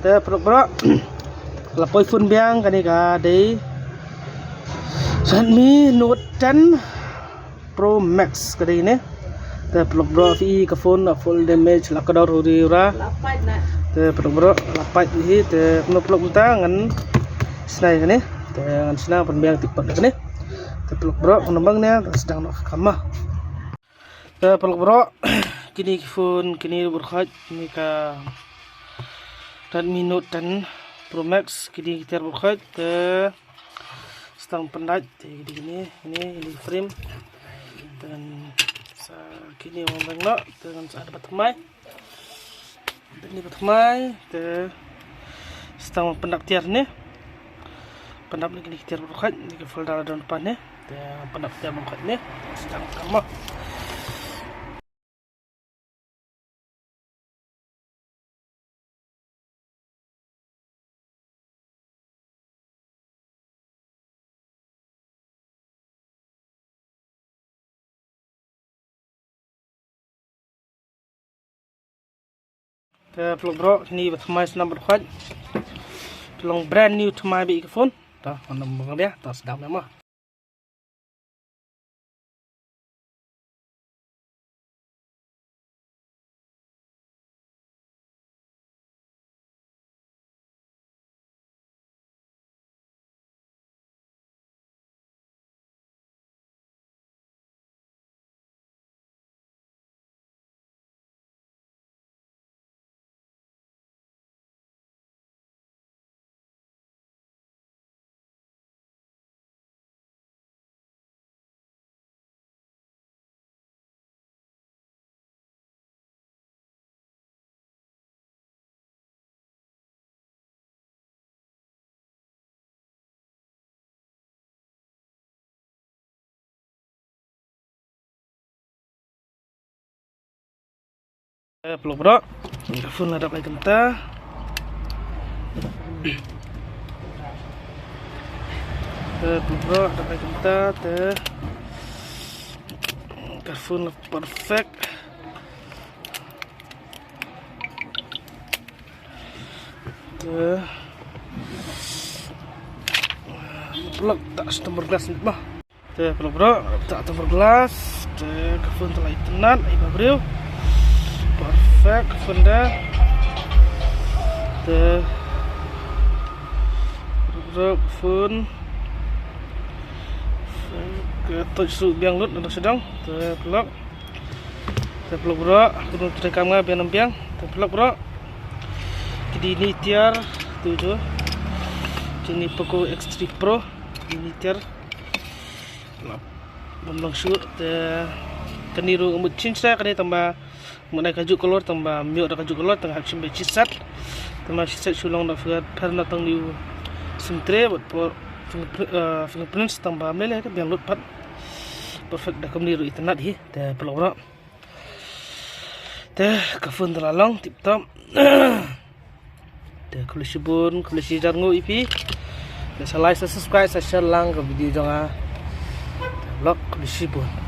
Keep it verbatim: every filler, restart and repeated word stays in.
Te paralok baroh, la poi phone biang, kane ka dei Redmi Note ten Pro Max ka dei ne. Te paralok baroh, phi i ka phone la full damage, la kdor uri ura. Te paralok baroh, la pait hi, te paralok mynta ngan shna ïa kane. Te ngan shna pynbiang ïa ki part kane. Te paralok baroh, ngan ong bang ne, te sdang noh ka kam mo. Te paralok baroh, kine ki phone, kine baroh khoit, kine ka Redmi Note ten Pro Max, kine ki tiar baroh khoit, te sdang pyndait, te kine, kine, kine frame. Te ngan sa kine wan bang noh, te ngan sa da ba thymmai. Te kine ba thymmai, te sdang pyndap tiar ne. Pyndap ne kine ki tiar baroh khoit, ne ki folder don pat ne. Te pyndap tiar baroh khoit ne. Sdang kam mo. Te paralok baroh, kine ba thymmai sdang baroh khoit. Te long brand new thymmai beit ka phone. To, ngan ong bang ne, to sdang mo. Eh, paralok baroh, ka phone la dap lai kumta. Eh, paralok baroh, dap lai kumta te. Ka phone la perfect. Te paralok, tah tempered glass ne mo. Te paralok baroh, tah tempered glass. Te ka phone te la itynnad, ai ba briew. Perfect phone da. Te paralok baroh, phone. Ka touch ruh biang lut na sdang. Te paralok. Te paralok baroh, kano treikam nga biang ym biang. Te paralok baroh, ki dei ne tiar, tu ju. Kine Poco X three Pro, kine tiar. Bym long shuh, te kane ruh mut change da kane tang ba mut nai kajuh color, tang ba ym ïoh da kajuh color, tang hap shim beit shiset. Tang ba shiset shu long da fingerprint, tang ne u sim tray bad por-, fingerprint, eh, fingerprints, tang ba ym lei lei, biang lut pat. Perfect da kumne ruh itynnad hi. Te paralok baroh. Te ka phone te la long tip top. Te khublei shibun, khublei shihajar nguh ïa phi. Te sa like, sa subscribe, sa share lang ka video jong nga. Te paralok, khublei shibun.